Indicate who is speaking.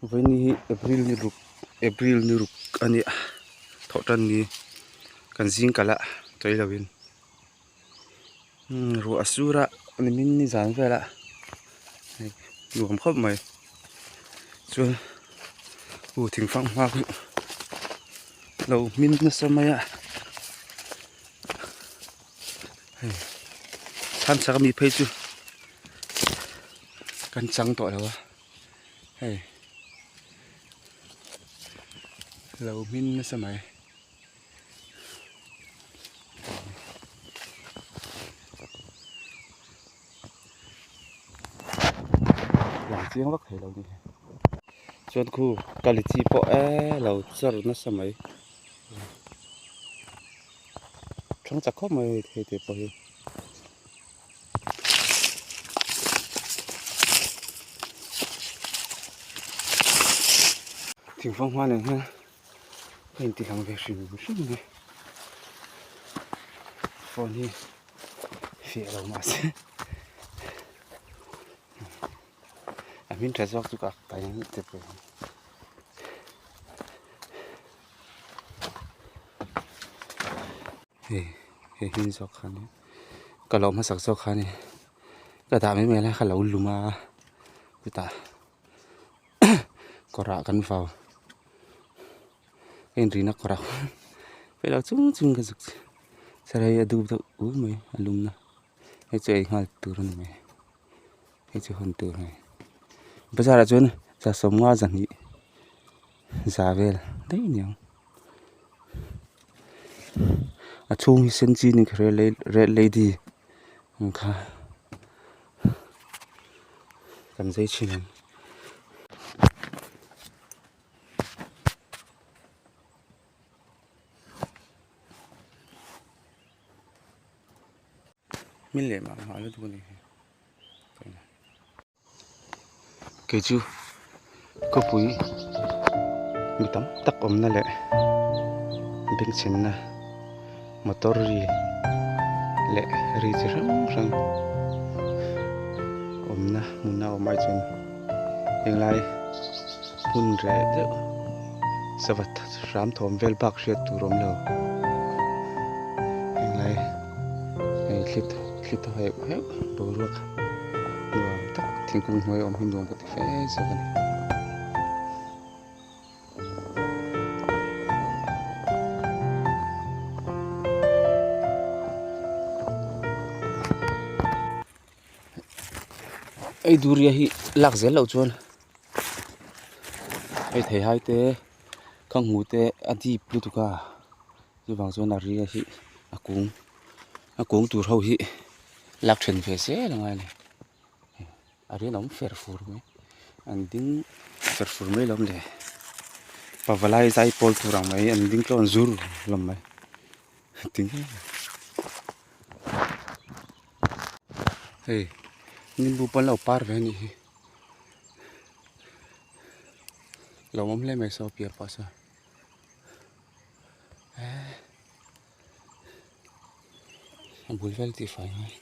Speaker 1: Vawiin hi April ni ruk April ni ruk a nia thawh tan ni kan zing kalh a tawih lo in ruah a sur a nimin ni zan vel a hei nuam khawp mai chuan u thingfang hma khi lo hmin nasa mai a hei chhan chak ami phei chu kan chang tawh lo a. Hei lo hmin nasa mai lang chiang vak thei lo ni chuan khu kalichi pawh e lo char nasa mai thlang chak khawp mai hei te pawh hi. Thingfang hma nen hian ka inti lang ve hrim hrim mai phone hi fiah lo mahse a hmin tha zawk chu ka ak ta ang te pawh hei hei hmin zawk kha nia. Ka lo hmasak zawk kha a ni ka dah mai mai lai kha lo lum a chutah kawr ah kan vau ka inrina kawr ah hei lo chung chung ka zuk sarai a dup deuh ul mai a lum na hei chu ei nghal tur a ni mai hei chu hawn tur a ni bazar ah chuan za sawmnga zahnih za vel daih a ni ang. A chhung hi sen chi ni kher e red lady ang kha kan zai thin ang. Hmel leh mah mah lutuk a ni hi. Kei chu khawpui mi tam tak awmna leh bengchhenna motor ri leh ri chi hrang hrang awmna hmun a awm ai chuan henglai hmun reh deuh sava hram thawm vel bak hriat tur a awm lo henglai hei thli thaw heuh heuh boruak. Nuam tak thingkung hnuai awm hi nuam ka ti fe zawk a ni. Ei duria hi lak zel loh chuan hei theihai te khanghu te a dip lutuk a chuvang chuan a ria hi a kung. A kung tur ho hi lak then ve zel a ngai a ni a rinawm fer fur mai an ding fer fur mai lawm le pavalai zai pawl tur ang mai an ding tlawn zur hlawm mai tinge hei nimbu pawn lo par ve a nih hi lo awm hle mai saw piah pah sawn eh. A bul vel tih fai ngai.